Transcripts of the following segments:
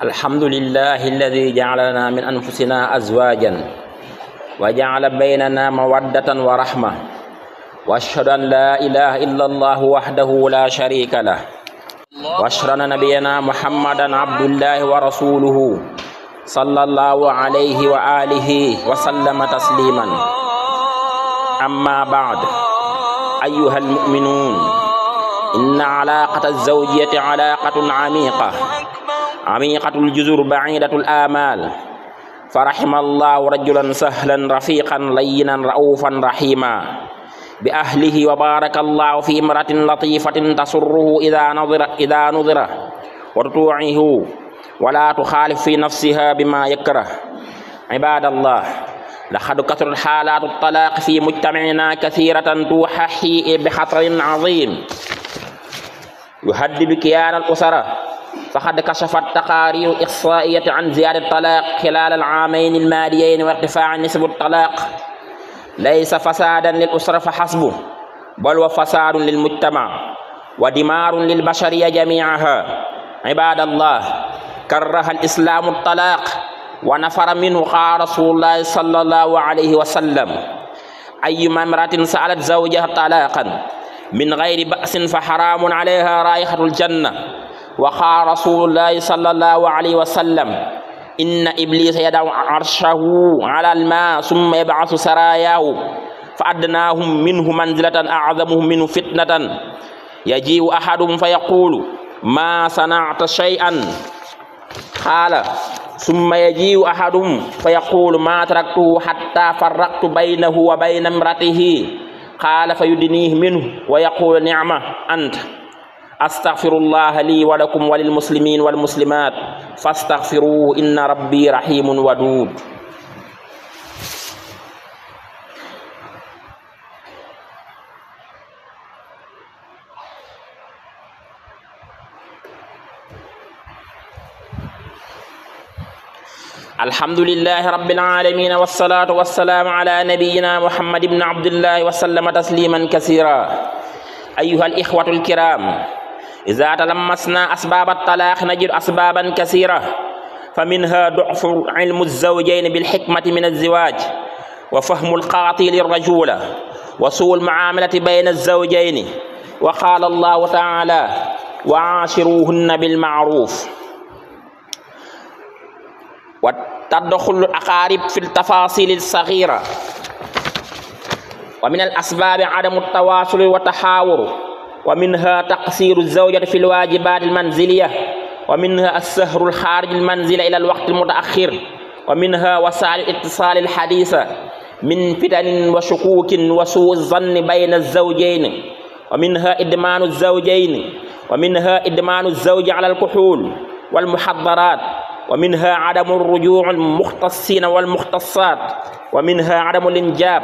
الحمد لله الذي جعلنا من أنفسنا أزواجا وجعل بيننا مودة ورحمة وأشهد أن لا إله إلا الله وحده لا شريك له وأشهد أن نبينا محمدا عبد الله ورسوله صلى الله عليه وآله وسلم تسليما أما بعد أيها المؤمنون إن علاقة الزوجية علاقة عميقة الجذور بعيدة الآمال فرحم الله رجلا سهلا رفيقا لينا رؤوفا رحيما بأهله وبارك الله في امرأة لطيفة تسره إذا نظر وتطوعه ولا تخالف في نفسها بما يكره. عباد الله، لقد كثرت حالات الطلاق في مجتمعنا كثيرة توحي بخطر عظيم يهدد كيان الأسرة. فقد كشفت تقارير إحصائية عن زيادة الطلاق خلال العامين الماضيين وارتفاع نسب الطلاق ليس فسادا للأسرة فحسب، بل وفساد للمجتمع ودمار للبشرية جميعها. عباد الله، كره الإسلام الطلاق ونفر منه. قال رسول الله صلى الله عليه وسلم: أيما امرأة سألت زوجها طلاقا من غير بأس فحرام عليها رائحة الجنة. وقال رسول الله صلى الله عليه وسلم: إن إبليس يدع عرشه على الماء ثم يبعث سراياه فأدناهم منه منزلة أعظمهم منه فتنة يجيء أحدهم فيقول: ما صنعت شيئا؟ قال: ثم يجيء أحدهم فيقول: ما تركته حتى فرقت بينه وبين امرأته. قال: فيدنيه منه ويقول: نعمة أنت. أستغفر الله لي ولكم وللمسلمين والمسلمات فاستغفروه إن ربي رحيم ودود. الحمد لله رب العالمين والصلاة والسلام على نبينا محمد بن عبد الله وسلم تسليما كثيرا. أيها الإخوة الكرام، إذا تلمسنا أسباب الطلاق نجد أسبابا كثيرة، فمنها ضعف علم الزوجين بالحكمة من الزواج وفهم القاطي للرجولة وسوء المعاملة بين الزوجين. وقال الله تعالى: وعاشروهن بالمعروف. وتدخل الأقارب في التفاصيل الصغيرة. ومن الأسباب عدم التواصل والتحاور، ومنها تقصير الزوجة في الواجبات المنزلية، ومنها السهر الخارج المنزل إلى الوقت المتأخر، ومنها وسائل الاتصال الحديثة من فتن وشكوك وسوء الظن بين الزوجين، ومنها إدمان الزوج على الكحول والمحضرات، ومنها عدم الرجوع المختصين والمختصات، ومنها عدم الإنجاب،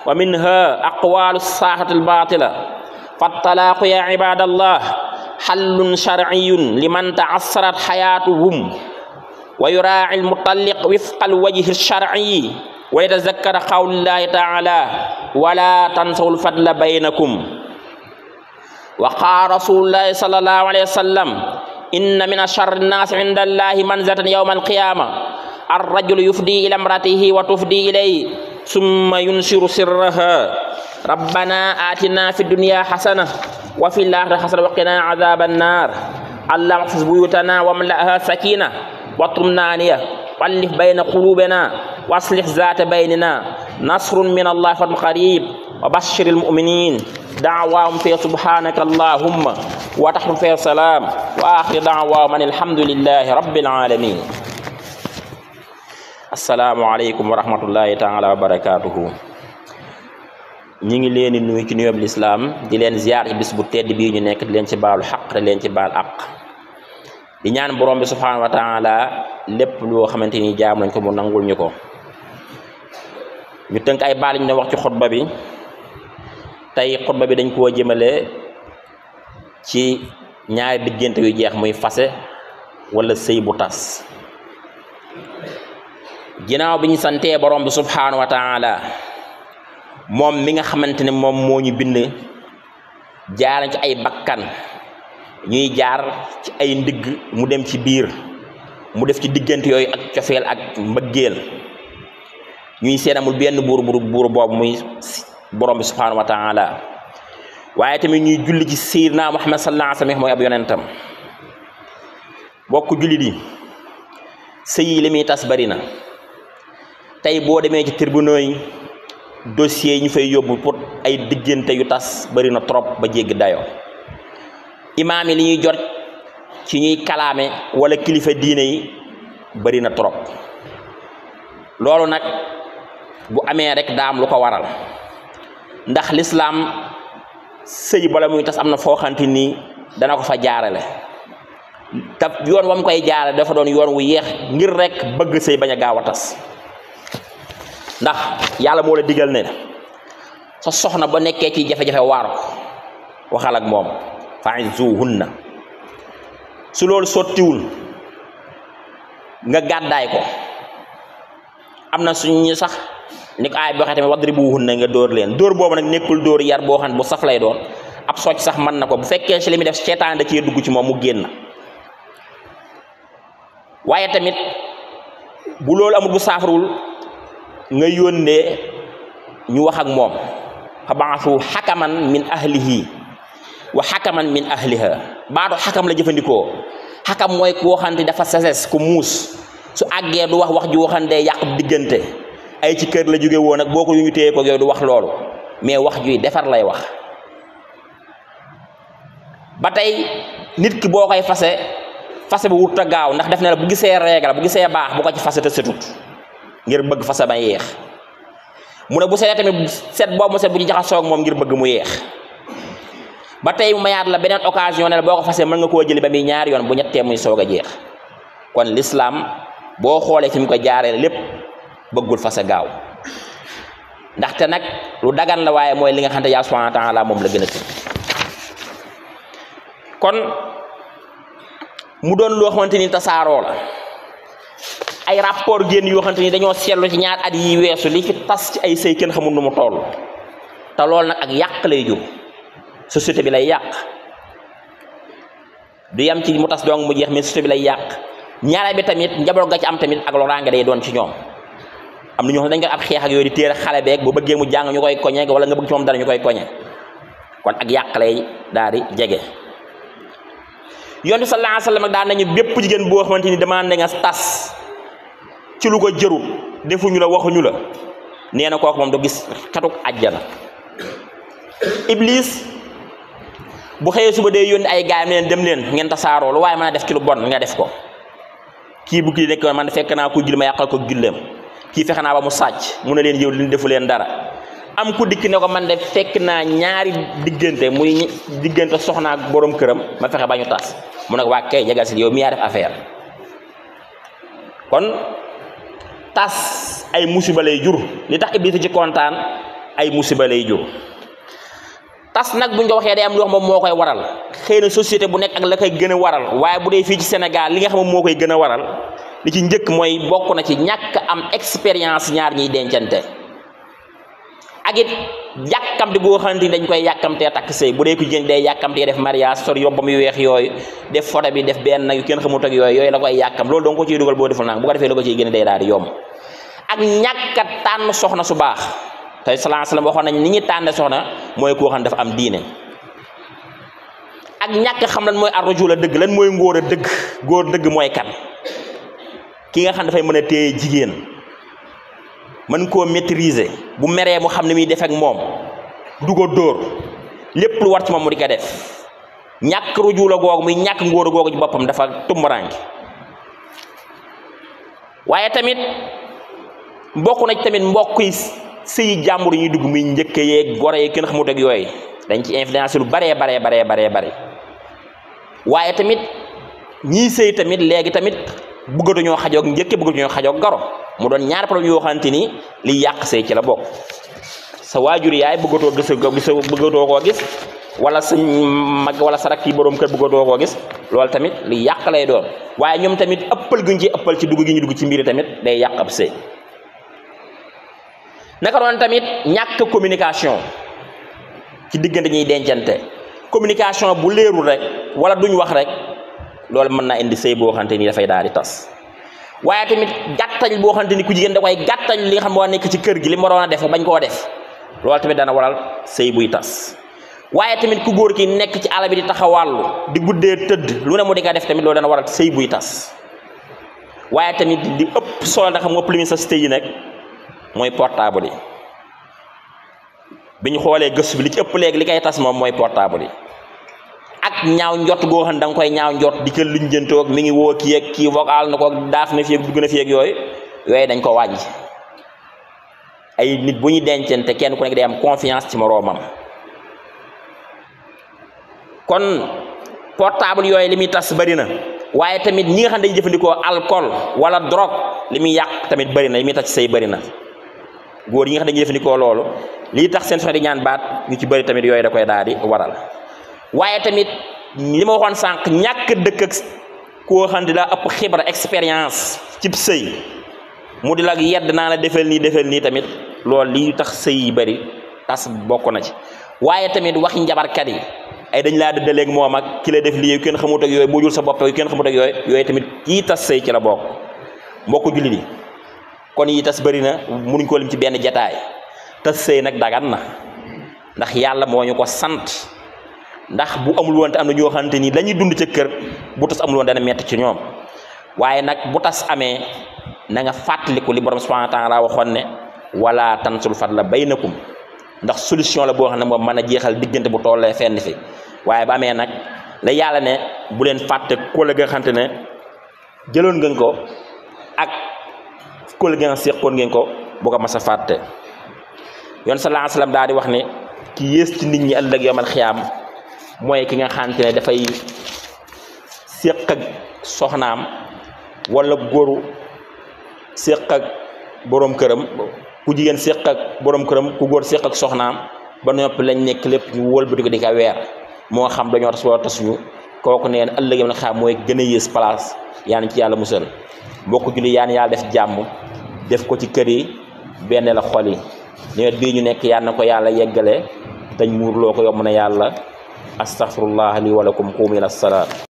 ومنها أقوال الساحة الباطلة. فالطلاق يا عباد الله حل شرعي لمن تعثرت حياتهم، ويراعي المطلق وفق الوجه الشرعي، ويتذكر قول الله تعالى: ولا تنسوا الفضل بينكم. وقال رسول الله صلى الله عليه وسلم: إن من شر الناس عند الله منزلة يوم القيامة الرجل يفدي إلى امرأته وتفدي إليه ثم ينشر سرها: ربنا آتنا في الدنيا حسنة وفي الآخرة حسنة وقنا عذاب النار. اللهم احفظ بيوتنا واملأها سكينة واطمئنانية والف بين قلوبنا واصلح ذات بيننا. نصر من الله فضل قريب. وبشر المؤمنين دعواهم في سبحانك اللهم وتحرم في السلام وآخر دعواهم الحمد لله رب العالمين. السلام عليكم ورحمة الله تعالى وبركاته. ñi ngi leen di nuyu ci nuyoob lislaam di leen ziar ci bis bu tedd bii ñu nekk di leen ci baalu xaq te leen ci baal àq di ñaan borom bi subhanahu wa taala lépp loo xamante ni jaam nañ ko mu nangul ñu ko. ñu tënk ay baal ñu ne wax ci xutba bi. tey xutba bi dañ koo jëmale ci ñaari diggante yu jeex muy fase wala sëy bu tas. ginnaaw bi ñu santee borom bi subhanahu wa taala moom mi nga xamante ne moom moo ñu bind jaar ci ay bakkan ñuy jaar ci ay ndigg mu dem ci biir mu def ci diggante yooyu ak cofeel ak mbëggeel ñuy seen amul benn buur boobu muy borom bi subhanahu wa taala waaye tamit ñuy julli ci sayyidina Muhammad sallallahu alayhi wa sallam mooy ab yonentam bokk julli di sëy yi li muy tas bari na tey boo demee ci tribunaux yi dossier yi ñu fay yóbbu pour ay diggante yu tas bari na trop ba jéggi dayoo imaam yi li ñuy jot ci ñuy kalaame wala kilifa diine yi bari na trop loolu nag bu amee rek daa am lu ko waral ndax lislaam sëy bala muy tas am na foo xamante ni dana ko fa jaarale te yoon wa mu koy jaarale dafa doon yoon wu yeex ngir rek bëgg sëy bañ a gaaw a tas ndax yàlla moo la digal ne sa soxna ba nekkee ci jafe-jafe waar ko waxal ak moom fa'izuhunna su loolu sottiwul nga gàddaay ko am na suñu sax ni ko aay bi waxee tamit wadribuhunna nga dóor leen dóor boobu nag nekkul dóor yar boo xam ne bu saf lay doon ab socc sax mën na ko bu fekkee si li muy def seetaan da cee dugg ci moom mu génn waaye tamit bu loolu amul bu saafarul nga yónnee ñu wax ak moom fa ba'athu hakaman min ahlihi wa hakaman min ahliha baatu xakam la jëfandikoo xakam mooy koo xamante dafa sases ku muus su àggee du wax ju waxande yàq diggante ay ci kër la jóge woon ak boo ko yu ñu téye ko yooyu du wax loolu mais wax juy defar lay wax ba tey nit ki boo koy fase bu wut a gaaw ndax def na la bu gisee règle bu gisee baax bu ko ci fase te setut ngir bëgg fase ba yeex mu ne bu seetee tamit set boobu mu set bu ci jaxasoo ak moom ngir bëgg mu yeex ba tey mu mayaat la beneen occasion ne la boo ko fasee mën nga koo jëli ba muy ñaari yoon bu ñettee muy soog a jeex kon l'islam boo xoolee fi mu ko jaaree lépp bëggul fase gaaw ndaxte nag lu dagan la waaye mooy li nga xam ne yàlla subhanahu wa ta'ala moom la gën a tëj kon mu doon loo xamante ni tasaaroo la ay rapport génn yoo xamante ni dañoo seetlu ci ñaar at yi weesu li fi tas ci ay sëy kenn xamul nu mu toll te loolu nag ak yàq lay jur société bi lay yàq du yam ci mu tas dong mu jeex mais société bi lay yàq ñaareel bi tamit njaboot ga ci am tamit ak loraange day doon ci ñoom am na ñoo xam ne dañ koy ab xeex ak yooyu di téere xale beeg bu bëggee mu jàng ñu koy koñe wala nga bëgg ci moom dara ñu koy koñe kon ak yàq lay daal di jege yonent bi sallallahu alayhi wasallam daan nañu bépp jigéen boo xamante ni demandé nga tas ci lu ko jërul defuñu la waxuñu la nee na kooku moom du gis xetuk àjjana iblis bu xëyee suba dee yónni ay gaayam leen dem leen ngeen tasaaroo lu waaye mën a def ci lu bon nga def ko kii bu kii nekk man fekk naa ko julli ma yàqal ko julleem kii fexe naa ba mu sàcc mu ne leen yow li defu leen dara am ku dikk ne ko man de fekk naa ñaari diggante muy diggante soxna ak borom këram ma fexe ba ñu tas mu ne ko waa kay jagal si yow mi yaa def affaire kon tas ay musiba lay jur li tax iblis ci kontaan ay musiba lay jur tas nag buñ ko waxee day am loo xam moom moo koy waral xëy na société bu nekk ak la koy gën a waral waaye bu dee fii ci Sénégal li nga xam moo koy gën a waral li ci njëkk mooy bokk na ci ñàkk am expérience ñaar ñiy dencante ak it yàkkamti boo xamante ni dañ koy yàkkamtee takk sëy bu dee ku jigéen day yàkkamtee def mariage sor yobbam yu weex yooyu def photo bi def benn yu kenn xamut ak yooyu la koy yàkkam loolu dong ko ciy dugal boo deful nang bu ko defee la ko ciy gën a day daal di yomb ak ñàkk a tànn soxna su baax te sallallahu alayhi wasallam waxoon nañ ni ñuy tànn soxna mooy koo xam dafa am diine ak ñàkk xam lan mooy ar-rajul dëgg lan mooy ngóor a dëgg góor dëgg mooy kan ki nga xam dafay mën a téye jigéen mën koo maîtriser bu meree mu xam ne muy def ak moom du ko dóor lépp lu war ci moom mu di ko def ñàkk rujula googu muy ñàkk ngóor googu ci boppam dafa tumbarange waaye tamit mbokk na tamit mbokk yi sëyi jàmbur yi ñuy dugg muy njëkk yeeg gore yi kenn xamut ak yooyu dañ ci influence lu baree bare waaye tamit ñii sëy tamit léegi tamit bëggatuñoo xajoog njëkke bëggatuñoo xajoog garo mu doon ñaari problème yoo xamante ni liy yàq sëy ci la bokk sa waajur yaay bëggatoo bëggatoo koo gis wala sa mag wala sa rakk yi borom kër bëggatoo koo gis loolu tamit liy yàq lay doon waaye ñoom tamit ëppal guñ ci ëppal ci dugg gi ñu dugg ci mbiri tamit day yàq ab sëy naka doon tamit ñàkk communication ci diggante ñuy dencante communication bu leerul rek wala duñ wax rek loolu mën naa indi sëy boo xamante ni dafay daal di tas waaye tamit gàttañ boo xamante ni ku jigéen da koy gàttañ li nga xam moo nekk ci kër gi li mu waroon a def bañ koo def loolu tamit dana waral sëy buy tas. waaye tamit ku góor ki nekk ci àll bi di taxawàllu di guddee tëdd lu ne mu di ko def tamit loolu dana waral sëy buy tas. waaye tamit di ëpp solo da xam nga ëpp li muy sas tey yi nag mooy portable yi bi ñu xoolee gëstu bi li ci ëpp léegi li koy tas moom mooy portable yi ak ñaaw njot goo xam ne da nga koy ñaaw njot di ko luñjëntoog mi ngi woo kii ak kii vocal na ko daaf na fi ak dugg na fi ak yooyu dañ ko wàññi. ay nit bu ñu dencante kenn ku nekk day am confiance ci moroomam kon portable yooyu li muy tas bari na. waaye tamit ñi nga xam ne dañuy jëfandikoo alcool wala drogue li muy yàq tamit bëri na li muy tax ci say bëri na góor yi nga xam ne dañuy jëfandikoo loolu lii tax seen soxna di ñaan baat ñu ci bëri tamit yooyu da koy daal di waral. waaye tamit li ma waxoon sànq ñàkk dëkk ak koo xam ne daa ëpp xibra expérience cib sëy mu di la yedd naa la defal nii tamit loolu lii tax sëy yi bëri tas bokk na ci. waaye tamit waxi njabarkat yi ay dañ laa dëddaleeg moom ak ki la def lii kenn xamut ak yooyu boo jul sa bopp yu kenn xamut ak yooyu tamit yii tas sëy ci la bokk mbokku jullit yi kon yii tas bëri na munuñ ko lim ci benn jataay. tas sëy nag dagan na ndax yàlla moo ñu ko sant ndax bu amul woon te am na ñoo xamante ni la ñuy dund ca kër bu tas amul woon dana metti ci ñoom waaye nag bu tas amee na nga fàttaliku li borom subhanahu wa taala waxoon ne wala tansul fadla baynakum ndax solution la boo xam ne moom mën a jeexal diggante bu tollee fenn fi waaye ba amee nag la yàlla ne bu leen fàtte kóol nga xamante ne jëloon ngeen ko ak kóol nga seqoon ngeen ko bu ko mas a fàtte. yoon sallallahu alayhi wasallam daal di wax ne ki yées ci nit ñi ëllëg yawmal xiyaam mooy ki nga xamante ne dafay séq ak soxnaam wala góoru séq ak boroom këram. ku jigéen séq ak borom këram ku góor séq ak soxnaam ba noppi lañ nekk lépp ñu wëlbati ko di ko weer moo xam dañoo tas wala tasuñu kooku neen ëllëg na xam mooy gën a yées place yaa ci yàlla musal mbokk julli yaan yàlla def jàmm def ko ci kër yi benn la xol yi nawet bii ñu nekk yaan na ko yàlla yeggale dañ muur loo ko yomb na yàlla astaghfirullah li wa lakum qumu ila salaat